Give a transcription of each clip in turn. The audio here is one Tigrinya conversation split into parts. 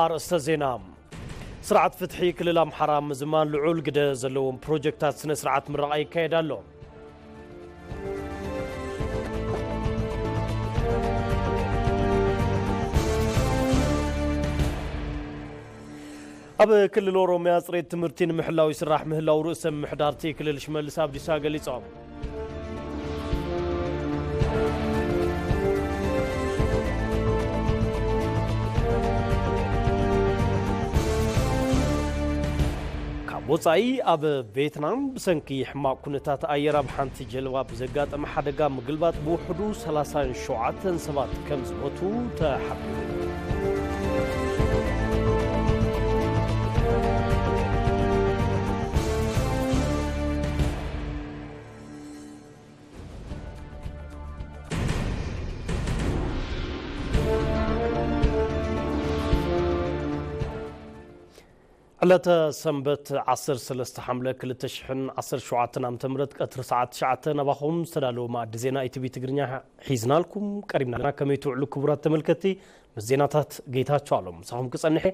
ኣርእስተ ዜና። ስርዓት ፍትሒ ክልል ኣምሓራ ምዝማን ልዑል ግደ ዘለዎም ፕሮጀክታት ስነ ስርዓት ምረቓ ይካየድ ኣሎ። ኣብ ክልል ኦሮምያ ጽሬት ትምህርቲ ንምሕላው ይስራሕ ምህላው ርእሰ ምምሕዳር እቲ ክልል ሽመልስ ኣብዲሳ ገሊጾም። ካብ ወጻኢ፣ ኣብ ቬትናም ብሰንኪ ሕማቕ ኩነታት ኣየር ኣብ ሓንቲ ጀልባ ብዘጋጠመ ሓደጋ ምግልባጥ ብውሕዱ ሰላሳን ሸውዓተን ሰባት ከም ዝሞቱ ተሓቢሩ። ዕለተ ሰንበት ዓሰርተ ሰለስተ ሓምለ ክልተ ሽሕን ዓሰርተ ሸውዓተን ዓመተ ምህረት ቀትሪ ሰዓት ትሽዓተ ናባኹም ዝተዳለወ መኣዲ ዜና ኢቲቪ ትግርኛ ሒዝናልኩም ቀሪብና። ከመይ ትውዕሉ ክቡራት ተመልከትቲ? ምስ ዜናታት ጌታቸው ኣለሙ ምሳኹም ክጸንሐ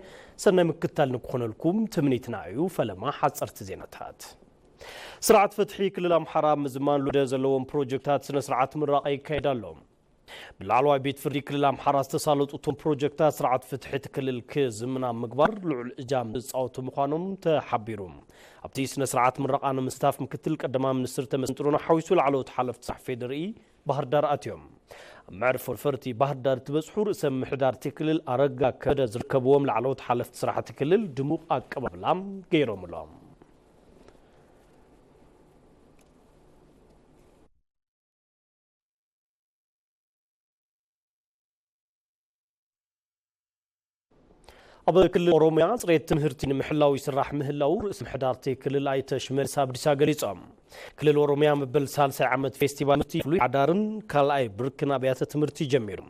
ሰናይ ምክትታል ንክኾነልኩም ትምኒትና እዩ። ፈለማ ሓጸርቲ ዜናታት። ስርዓት ፍትሒ ክልል ኣምሓራ ምዝማን ልዑል ግደ ዘለዎም ፕሮጀክታት ስነ ስርዓት ምረቓ ይካየድ ኣሎ። ብላዕለዋይ ቤት ፍርዲ ክልል ኣምሓራ ዝተሳለጡ እቶም ፕሮጀክታት ስርዓት ፍትሒ እቲ ክልል ክዝምን ኣብ ምግባር ልዑል እጃም ዝፃወቱ ምዃኖም ተሓቢሩ። ኣብቲ ስነ ስርዓት ምረቓ ንምስታፍ ምክትል ቀዳማይ ሚኒስትር ተመስገን ጥሩነህ ሓዊሱ ላዕለዎት ሓለፍቲ ስራሕ ፌዴሪኢ ባህር ዳር ኣትዮም። ኣብ መዕርፎ ነፈርቲ ባህር ዳር ትበፅሑ ርእሰ ምምሕዳር እቲ ክልል ኣረጋ ከበደ ዝርከብዎም ላዕለዎት ሓለፍቲ ስራሕ እቲ ክልል ድሙቕ ኣቀባብላ ገይሮምሎም። ኣብ ክልል ኦሮምያ ጽሬት ትምህርቲ ንምሕላው ይስራሕ ምህላው ርእሰ ምምሕዳር እቲ ክልል ኣይተ ሽመልስ ኣብዲሳ ገሊጾም። ክልል ኦሮምያ መበል ሳልሳይ ዓመት ፌስቲቫል ትምህርቲ ፍሉይ ሓዳርን ካልኣይ ብርክን ኣብያተ ትምህርቲ ጀሚሩ።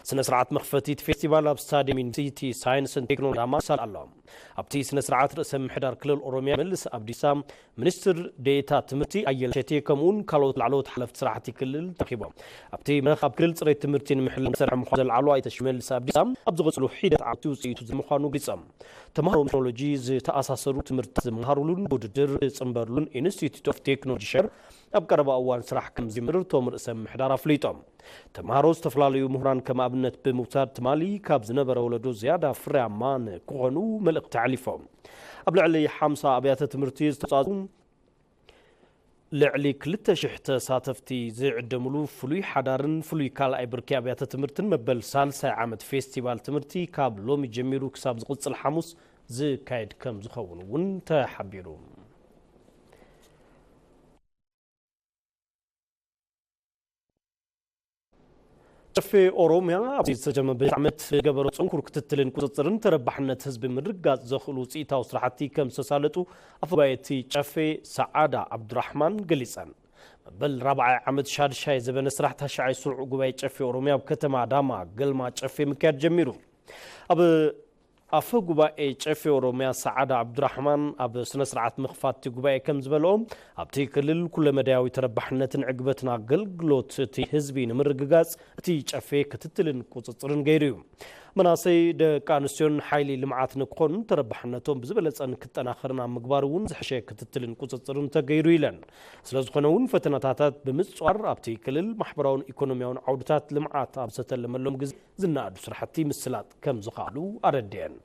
ስነ ስርዓት መኽፈቲ እቲ ፌስቲቫል ኣብ ስታዲየም ዩኒቨርሲቲ ሳይንስን ቴክኖሎጂ ኣዳማ ይሳለጥ ኣሎ። ኣብቲ ስነ ስርዓት ርእሰ ምምሕዳር ክልል ኦሮምያ ሽመልስ ኣብዲሳ፣ ሚኒስትር ዴኤታ ትምህርቲ ኣየለ እሸቴ ከምኡውን ካልኦት ላዕለዎት ሓለፍቲ ስራሕቲ ክልል ተረኺቦም። ኣብቲ መድረኽ ኣብ ክልል ጽሬት ትምህርቲ ንምሕላው ዝሰርሐ ምዃኑ ዘለዓሉ ኣይተ ሽመልስ ኣብዲሳ፣ ኣብ ዝቐጽሉ ሒደት ዓመት ውጽኢቱ ዝምዃኑ ገሊጾም። ተምሃሮ ምስ ቴክኖሎጂ ዝተኣሳሰሩ ትምህርትታት ዝመሃሩሉን ውድድር ዝጽንበሩሉን ኢንስቲትዩት ኦፍ ቴክኖሎጂ ሸገር ኣብ ቀረባ እዋን ስራሕ ከም ዝጀምር እቶም ርእሰ ምምሕዳር ኣፍሊጦም። ተምሃሮ ዝተፈላለዩ ምሁራን ከም ኣብነት ብምውሳድ ትማሊ ካብ ዝነበረ ወለዶ ዝያዳ ፍርያማ ንክኾኑ መልእኽቲ ኣሕሊፎም። ኣብ ልዕሊ ሓምሳ ኣብያተ ትምህርቲ ዝተውፃእፁ ልዕሊ ክልተ ሽሕ ተሳተፍቲ ዝዕደምሉ ፍሉይ ሓዳርን ፍሉይ ካልኣይ ብርኪ ኣብያተ ትምህርትን መበል ሳልሳይ ዓመት ፌስቲቫል ትምህርቲ ካብ ሎሚ ጀሚሩ ክሳብ ዝቕፅል ሓሙስ ዝካየድ ከም ዝኸውን እውን ተሓቢሩ። ጨፌ ኦሮሚያ ኣብዚ ዝተጀመረ በጀት ዓመት ዝገበሮ ጽንኩር ክትትልን ቁጽጽርን ተረባሕነት ህዝቢ ምርጋጽ ዘኽእሉ ውጽኢታዊ ስራሕቲ ከም ዝተሳለጡ ኣፈ ጉባኤ እቲ ጨፌ ሰዓዳ ዓብዱራሕማን ገሊጸን። መበል ራብዓይ ዓመት ሻድሻይ ዘበነ ስራሕ ታሽዓይ ስሩዕ ጉባኤ ጨፌ ኦሮሚያ ኣብ ከተማ ኣዳማ ገልማ ጨፌ ምክያድ ጀሚሩ። ኣብ ኣፈ ጉባኤ ጨፌ ኦሮሚያ ሰዓዳ ዓብዱራሕማን ኣብ ስነ ስርዓት ምኽፋት እቲ ጉባኤ ከም ዝበልኦ፣ ኣብቲ ክልል ኩለመዳያዊ ተረባሕነትን ዕግበትን ኣገልግሎት እቲ ህዝቢ ንምርግጋጽ እቲ ጨፌ ክትትልን ቁጽጽርን ገይሩ እዩ። መናሰይ፣ ደቂ ኣንስትዮን ሓይሊ ልምዓት ንክኾኑን ተረባሕነቶም ብዝበለጸ ንክጠናኸርን ኣብ ምግባር እውን ዝሐሸ ክትትልን ቁጽጽርን ተገይሩ ኢለን። ስለዝኾነ እውን ፈተናታት ብምጽዋር ኣብቲ ክልል ማሕበራውን ኢኮኖሚያውን ዓውድታት ልምዓት ኣብ ዝተለመሎም ግዜ ዝነኣዱ ስራሕቲ ምስላጥ ከም ዝኸኣሉ ኣረድኤን።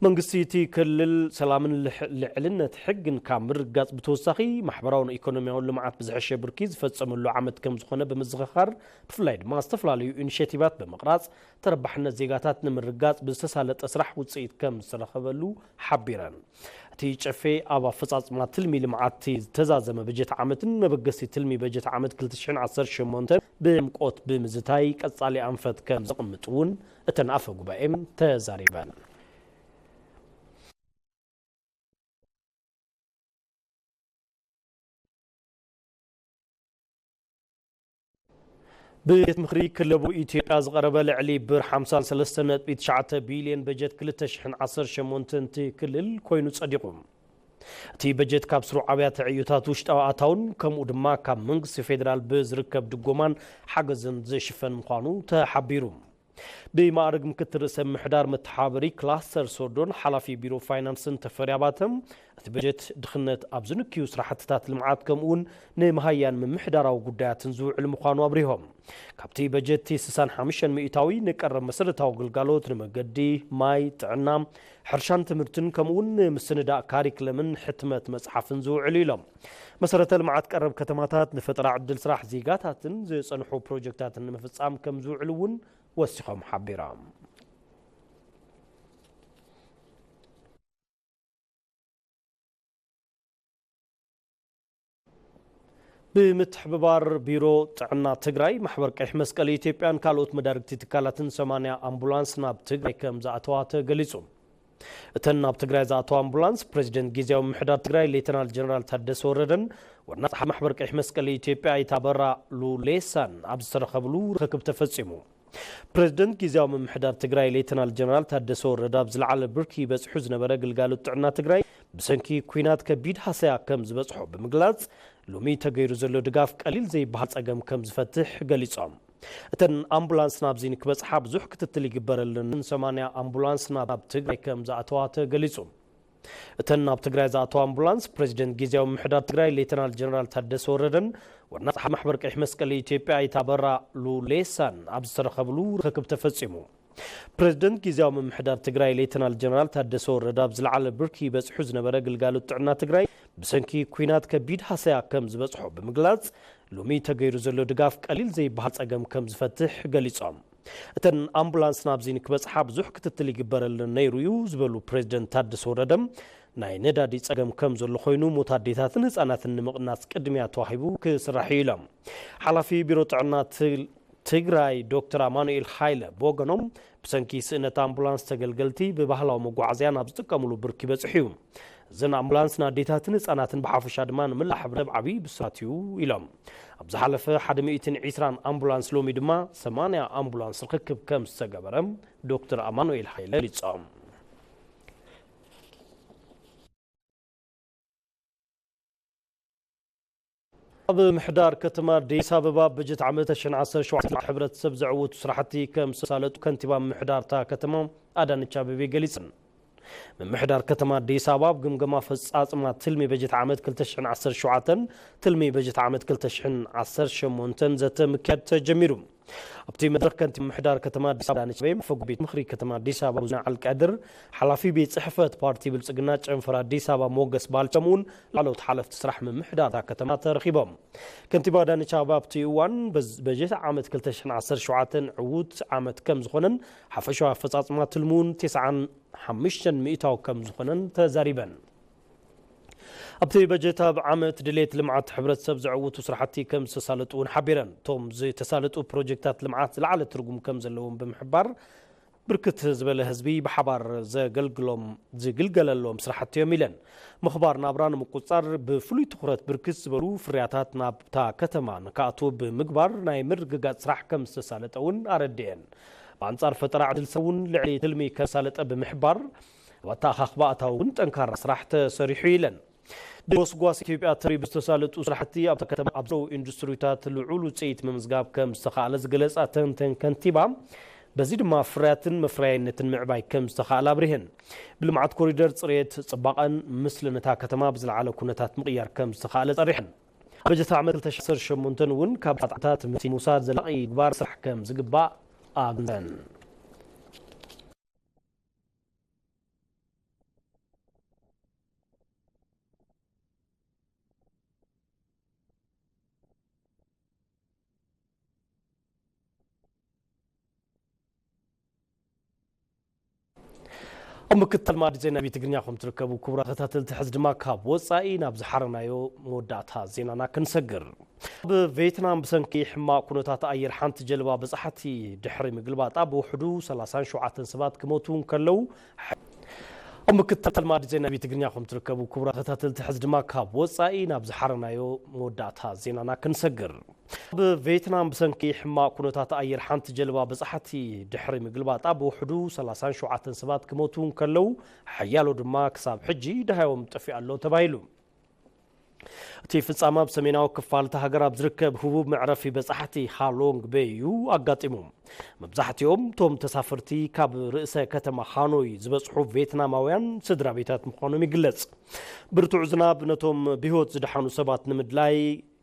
መንግስቲ እቲ ክልል ሰላምን ልሕ-፣ ልዕልነት ሕግን ካብ ምርጋጽ ብተወሳኺ ማሕበራውን ኢኮኖሚያውን ልምዓት ብዝሐሸ ብርኪ ዝፈጸመሉ ዓመት ከም ዝኾነ ብምዝኽኻር፣ ብፍላይ ድማ ዝተፈላለዩ ኢኒሼቲቫት ብምቕራጽ ተረባሕነት ዜጋታት ንምርጋጽ ብዝተሳለጠ ስራሕ ውጽኢት ከም ዝተረኸበሉ ሓቢረን። እቲ ጨፌ ኣብ ኣፈጻጽማ ትልሚ ልምዓት እቲ ዝተዛዘመ በጀት ዓመትን መበገሲ ትልሚ በጀት ዓመት ክልተ ሽሕን ዓሰርተ ሸሞንተን ብዕምቆት ብምዝታይ ቀጻሊ ኣንፈት ከም ዘቕምጥ እውን እተን ኣፈ ጉባኤ ተዛሪበን። ብቤት ምኽሪ ክለቡ ኢትዮጵያ ዝቐረበ ልዕሊ ብር ሓምሳን ሰለስተ ነጥቢ ትሽዓተ ቢልዮን በጀት ክልተ ሽሕን ዓሰርተ ሸሞንተን እቲ ክልል ኮይኑ ጸዲቑ። እቲ በጀት ካብ ስሩዕ ኣብያተ ዕዮታት ውሽጣዊ ኣታውን ከምኡ ድማ ካብ መንግስቲ ፌዴራል ብዝርከብ ድጎማን ሓገዝን ዝሽፈን ምዃኑ ተሓቢሩ። ብማዕርግ ምክትል ርእሰ ምሕዳር መተሓበሪ ክላስተር ሶዶን ሓላፊ ቢሮ ፋይናንስን ተፈሪ ኣባተ፣ እቲ በጀት ድኽነት ኣብ ዝንክዩ ስራሕትታት ልምዓት ከምኡውን ንመሃያን ምምሕዳራዊ ጉዳያትን ዝውዕል ምዃኑ ኣብሪሆም። ካብቲ በጀት እቲ ስሳን ሓሙሽተን ሚእታዊ ንቀረብ መሰረታዊ ግልጋሎት ንመገዲ፣ ማይ፣ ጥዕና፣ ሕርሻን ትምህርትን ከምኡውን ንምስንዳእ ካሪክለምን ሕትመት መጽሓፍን ዝውዕል ኢሎም። መሰረተ ልምዓት ቀረብ ከተማታት ንፈጠራ ዕድል ስራሕ ዜጋታትን ዝጸንሑ ፕሮጀክታትን ንምፍጻም ከም ዝውዕል እውን ወሲኾም ሓቢሮም። ብምትሕብባር ቢሮ ጥዕና ትግራይ፣ ማሕበር ቀይሕ መስቀል ኢትዮጵያን ካልኦት መዳርግቲ ትካላትን ሰማንያ ኣምቡላንስ ናብ ትግራይ ከም ዝኣተዋ ተገሊጹ። እተን ናብ ትግራይ ዝኣተዋ ኣምቡላንስ ፕሬዚደንት ግዝያዊ ምምሕዳር ትግራይ ሌተናል ጀነራል ታደሰ ወረደን ዋና ጸሓፊ ማሕበር ቀይሕ መስቀል ኢትዮጵያ ኣይተ ኣበራ ሉሌሳን ኣብ ዝተረኸብሉ ርክክብ ተፈጺሙ። ፕሬዚደንት ግዝያዊ ምምሕዳር ትግራይ ሌተናል ጀነራል ታደሰ ወረደ ኣብ ዝለዓለ ብርኪ በፂሑ ዝነበረ ግልጋሎት ጥዕና ትግራይ ብሰንኪ ኲናት ከቢድ ሃሰያ ከም ዝበፅሖ ብምግላፅ፣ ሎሚ ተገይሩ ዘሎ ድጋፍ ቀሊል ዘይበሃል ፀገም ከም ዝፈትሕ ገሊፆም። እተን ኣምቡላንስ ናብዚ ንክበፅሓ ብዙሕ ክትትል ይግበረለን። ሰማንያ ኣምቡላንስ ናብ ትግራይ ከም ዝኣተዋ ተገሊፁ። እተን ናብ ትግራይ ዝኣተዋ ኣምቡላንስ ፕሬዚደንት ግዝያዊ ምምሕዳር ትግራይ ሌተናል ጀነራል ታደሰ ወረደን ዋና ጸሓፊ ማሕበር ቀይሕ መስቀል ኢትዮጵያ ኣይተ ኣበራ ሉሌሳን ኣብ ዝተረኸብሉ ርክክብ ተፈጺሙ። ፕሬዚደንት ግዝያዊ ምምሕዳር ትግራይ ሌተናል ጀነራል ታደሰ ወረደ ኣብ ዝለዓለ ብርኪ በፂሑ ዝነበረ ግልጋሎት ጥዕና ትግራይ ብሰንኪ ኲናት ከቢድ ሃሰያ ከም ዝበፅሖ ብምግላፅ፣ ሎሚ ተገይሩ ዘሎ ድጋፍ ቀሊል ዘይበሃል ፀገም ከም ዝፈትሕ ገሊፆም። እተን ኣምቡላንስ ናብዚ ንክበፅሓ ብዙሕ ክትትል ይግበረለን ነይሩ እዩ ዝበሉ ፕሬዚደንት ታደሰ ወረደ፣ ናይ ነዳዲ ፀገም ከም ዘሎ ኮይኑ፣ ሞት ኣዴታትን ህፃናትን ንምቕናስ ቅድሚያ ተዋሂቡ ክስራሕ እዩ ኢሎም። ሓላፊ ቢሮ ጥዕና ት-፣ ትግራይ ዶክተር ኣማኑኤል ሃይለ ብወገኖም፣ ብሰንኪ ስእነት ኣምቡላንስ ተገልገልቲ ብባህላዊ መጓዓዝያ ናብ ዝጥቀምሉ ብርኪ በፅሑ እዩ። እዘን ኣምቡላንስ ንኣዴታትን ህፃናትን ብሓፈሻ ድማ ንመላእ ሕብረተሰብ ዓብዪ ብስራት እዩ ኢሎም። ኣብ ዝሓለፈ ሓደ ሚእትን ዕስራን ኣምቡላንስ፣ ሎሚ ድማ ሰማንያ ኣምቡላንስ ርክክብ ከም ዝተገበረ ዶክተር ኣማኑኤል ሃይለ ገሊጾም። ኣብ ምሕዳር ከተማ ኣዲስ ኣበባ በጀት ዓመት ክልተ ሽሕን ዓሰርተ ሸውዓተን ሕብረተሰብ ዘዕውቱ ስራሕቲ ከም ዝተሳለጡ ከንቲባ ምምሕዳር እታ ከተማ ኣዳነች ኣቤቤ ገሊጸን። ምምሕዳር ከተማ ኣዲስ ኣበባ ኣብ ግምገማ ኣፈጻጽማ ትልሚ በጀት ዓመት ክልተ ሽሕን ዓሰርተ ሸውዓተን፣ ትልሚ በጀት ዓመት ክልተ ሽሕን ዓሰርተ ሸሞንተን ዘተ ምክያድ ተጀሚሩ። ኣብቲ መድረኽ ከንቲባ ምምሕዳር ከተማ ኣዲስ ኣበባ ኣዳነች ኣቤቤ፣ ኣፈ ጉባኤ ቤት ምኽሪ ከተማ ኣዲስ ኣበባ ቡዝና ዓልቃድር፣ ሓላፊ ቤት ጽሕፈት ፓርቲ ብልጽግና ጨንፈር ኣዲስ ኣበባ ሞገስ ባልቻ፣ ከምኡውን ላዕለዎት ሓለፍቲ ስራሕ ምምሕዳር እታ ከተማ ተረኺቦም። ከንቲባ ኣዳነች ኣቤቤ ኣብቲ እዋን በዝ-፣ በጀት ዓመት ክልተ ሽሕን ዓሰርተ ሸውዓተን ዕዉት ዓመት ከም ዝኾነን ሓፈሻዊ ኣፈጻጽማ ትልሚ እውን ተስዓን ሓሙሽተን ሚእታዊ ከም ዝኾነን ተዛሪበን። ኣብቲ በጀት ኣብ ዓመት ድሌት ልምዓት ሕብረተሰብ ዘዕውቱ ስራሕቲ ከም ዝተሳለጡ እውን ሓቢረን። እቶም ዝተሳለጡ ፕሮጀክታት ልምዓት ዝለዓለ ትርጉም ከም ዘለዎም ብምሕባር፣ ብርክት ዝበለ ህዝቢ ብሓባር ዘገልግሎም፣ ዝግልገለሎም ስራሕቲ እዮም ኢለን። ምኽባር ናብራ ንምቁፅፃር ብፍሉይ ትኹረት ብርክት ዝበሉ ፍርያታት ናብታ ከተማ ንክኣትዉ ብምግባር ናይ ምርግጋፅ ስራሕ ከም ዝተሳለጠ እውን ኣረድኤን። ብኣንፃር ፈጠራ ዕድል ስራሕ እውን ልዕሊ ትልሚ ከም ዝተሳለጠ ብምሕባር፣ ኣብ ኣተኣኻኽባ ኣታዊ እውን ጠንካራ ስራሕ ተሰሪሑ ኢለን። ብጎስጓስ ኢትዮጵያ ተሪቡ ዝተሳለጡ ስራሕቲ ኣብታ ከተማ ኣብ ዘለዉ ኢንዱስትሪታት ልዑል ውፅኢት ምምዝጋብ ከም ዝተኻእለ ዝገለፃ ተንተን ከንቲባ፣ በዚ ድማ ፍርያትን መፍረያይነትን ምዕባይ ከም ዝተኻእለ ኣብሪሀን። ብልምዓት ኮሪደር ፅሬት፣ ፅባቐን ምስልን እታ ከተማ ብዝለዓለ ኩነታት ምቕያር ከም ዝተኻእለ ፀሪሐን። ኣብ በጀት ዓመት ክልተ ሽሕን ዓሰርተ ሸሞንተን እውን ካብ ጣጣታት ትምህርቲ ምውሳድ ዘላቒ ምግባር ስራሕ ከም ዝግባእ ኣግንዘን። ኣብ ምክትታል ማዕዲ ዜና ቢ ትግርኛ ከም ትርከቡ ክቡራት ተኸታተልቲ፣ ሕዚ ድማ ካብ ወጻኢ ናብ ዝሓረናዮ መወዳእታ ዜናና ክንሰግር። ኣብ ቬትናም ብሰንኪ ሕማቕ ኩነታት ኣየር ሓንቲ ጀልባ በጻሕቲ ድሕሪ ምግልባጣ ብውሕዱ ሰላሳን ሸውዓተን ሰባት ክሞቱ እንከለዉ፣ ኣብ ምክትታል ማዕዲ ዜና ቢ ትግርኛ ከም ትርከቡ ክቡራት ተኸታተልቲ፣ ሕዚ ድማ ካብ ወጻኢ ናብ ዝሓረናዮ መወዳእታ ዜናና ክንሰግር። ኣብ ቬትናም ብሰንኪ ሕማቕ ኩነታት ኣየር ሓንቲ ጀልባ በጻሕቲ ድሕሪ ምግልባጣ ብውሕዱ ሰላሳን ሸውዓተን ሰባት ክሞቱ እንከለዉ፣ ሓያሎ ድማ ክሳብ ሕጂ ደሃዮም ጠፊኡ ኣሎ ተባሂሉ። እቲ ፍጻመ ኣብ ሰሜናዊ ክፋል እታ ሃገር ኣብ ዝርከብ ህቡብ መዕረፊ በጻሕቲ ሃሎንግ ቤይ እዩ ኣጋጢሙ። መብዛሕትኦም እቶም ተሳፈርቲ ካብ ርእሰ ከተማ ሃኖይ ዝበጽሑ ቬትናማውያን ስድራ ቤታት ምዃኖም ይግለጽ። ብርቱዕ ዝናብ ነቶም ብህይወት ዝደሓኑ ሰባት ንምድላይ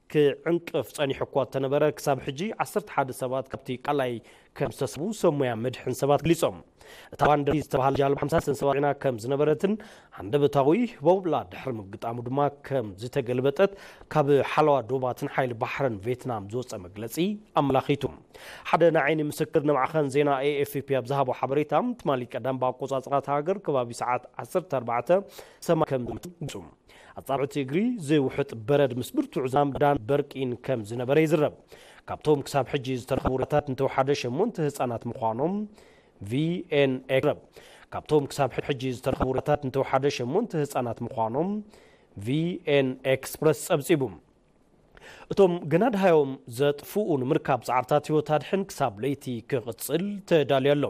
ክዕንቅፍ ጸኒሑ እኳ እንተነበረ፣ ክሳብ ሕጂ ዓሰርተ ሓደ ሰባት ካብቲ ቃላይ ከም ዝተሰቡ ሰብ ሞያ መድሕን ሰባት ገሊጾም። እታ ባንደሪ ዝተባህለ ጃልባ ሓምሳ ሰን ሰባት ዜና ከም ዝነበረትን፣ ሃንደበታዊ ህቦብላ ድሕሪ ምግጣሙ ድማ ከም ዝተገልበጠት ካብ ሓለዋ ዶባትን ሓይሊ ባሕርን ቬትናም ዝወጸ መግለጺ ኣመላኺቱ። ሓደ ናይ ዓይኒ ምስክር ንማዕኸን ዜና ኤ ኤፍ ፒ ኣብ ዝሃቦ ሓበሬታ፣ ትማሊ ቀዳም ብኣቆጻጽራ እታ ሃገር ከባቢ ሰዓት ዓሰርተ ኣርባዕተ ሰማይ ከም ዝመቱ ገሊጹ። ኣጻብዕቲ እግሪ ዝውሕጥ በረድ ምስ ብርቱዕ ዝናም ዳን በርቂን ከም ዝነበረ ይዝረብ። ካብቶም ክሳብ ሕጂ ዝተረኸቡ ሬሳታት እንተወሓደ ሸሞንተ ህጻናት ምዃኖም ቪ ኤን ኤክስ ይዝረብ። ካብቶም ክሳብ ሕጂ ዝተረኸቡ ሬሳታት እንተወሓደ ሸሞንተ ህጻናት ምዃኖም ቪ ኤን ኤክስፕረስ ጸብጺቡ። እቶም ገና ድሃዮም ዘጥፍኡ ንምርካብ ጻዕርታት ህይወት ኣድሕን ክሳብ ለይቲ ክቕጽል ተዳልዩ ኣሎ።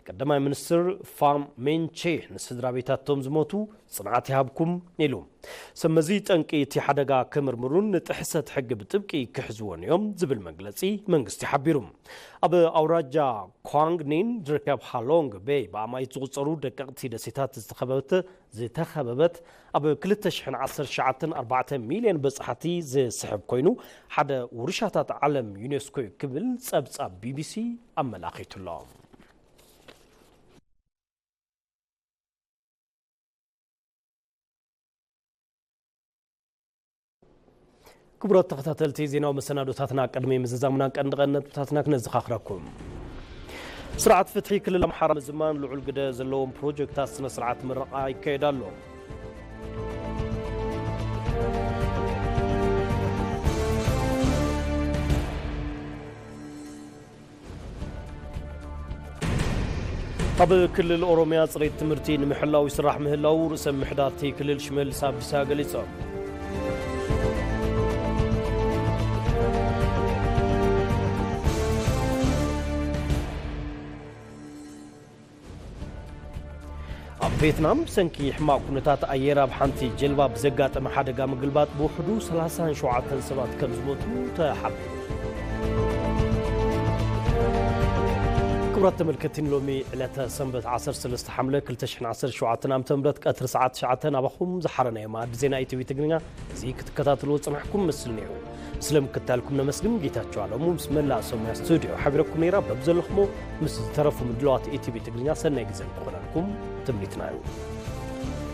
ቀዳማይ ሚኒስትር ፋም ሚንቼ ንስድራ ቤታቶም ዝሞቱ ጽንዓት ይሃብኩም ኢሉ። ሰብ መዚ ጠንቂ እቲ ሓደጋ ክምርምሩን ንጥሕሰት ሕጊ ብጥብቂ ክሕዝዎን እዮም ዝብል መግለጺ መንግስቲ ሓቢሩ። ኣብ ኣውራጃ ኳንግኒን ዝርከብ ሃሎንግ ቤይ ብኣማኢት ዝቑጸሩ ደቀቕቲ ደሴታት ዝተኸበበት ዝተኸበበት ኣብ ክልተ ሽሕን ዓሰርተ ትሽዓተን ኣርባዕተ ሚልዮን በጻሕቲ ዝስሕብ ኮይኑ፣ ሓደ ውርሻታት ዓለም ዩኔስኮ እዩ ክብል ጸብጻብ ቢ ቢ ሲ ኣመላኺቱ ኣሎ። ክቡራት ተኸታተልቲ ዜናዊ መሰናዶታትና፣ ቅድሚ ምዝዛምና ቀንዲ ቀንዲ ነጥብታትና ክነዘኻኽረኩም። ስርዓት ፍትሒ ክልል ኣምሓራ ምዝማን ልዑል ግደ ዘለዎም ፕሮጀክታት ስነ ስርዓት ምረቓ ይካየድ ኣሎ። ኣብ ክልል ኦሮሚያ ጽሬት ትምህርቲ ንምሕላው ይስራሕ ምህላው ርእሰ ምምሕዳር እቲ ክልል ሽመልስ ኣብዲሳ ገሊጾም። ኣብ ቬትናም፣ ብሰንኪ ሕማቕ ኩነታት ኣየር ኣብ ሓንቲ ጀልባ ብዘጋጠመ ሓደጋ ምግልባጥ ብውሕዱ ሰላሳን ሸውዓተን ሰባት ከም ዝሞቱ ተሓቢሩ። ክቡራት ተመልከትቲ፣ ንሎሚ ዕለተ ሰንበት ዓሰርተ ሰለስተ ሓምለ ክልተ ሽሕን ዓሰርተ ሸውዓተን ዓመተ ምህረት ቀትሪ ሰዓት ትሽዓተ ናባኹም ዝሓረናዮ መኣዲ ዜና ኢቲቪ ትግርኛ እዚ ክትከታተልዎ ዝጸናሕኩም ምስል ነይሩ። ስለ ምክትታልኩም ነመስግን። ጌታቸው ኣለሙ ምስ መላእ ሰብ ሞያ ስቱድዮ ሓቢረኩም ነይራ። በብዘለኹሞ ምስ ዝተረፉ ምድላዋት ኢቲቪ ትግርኛ ሰናይ ግዜ ክኾነልኩም ትምኒትና እዩ።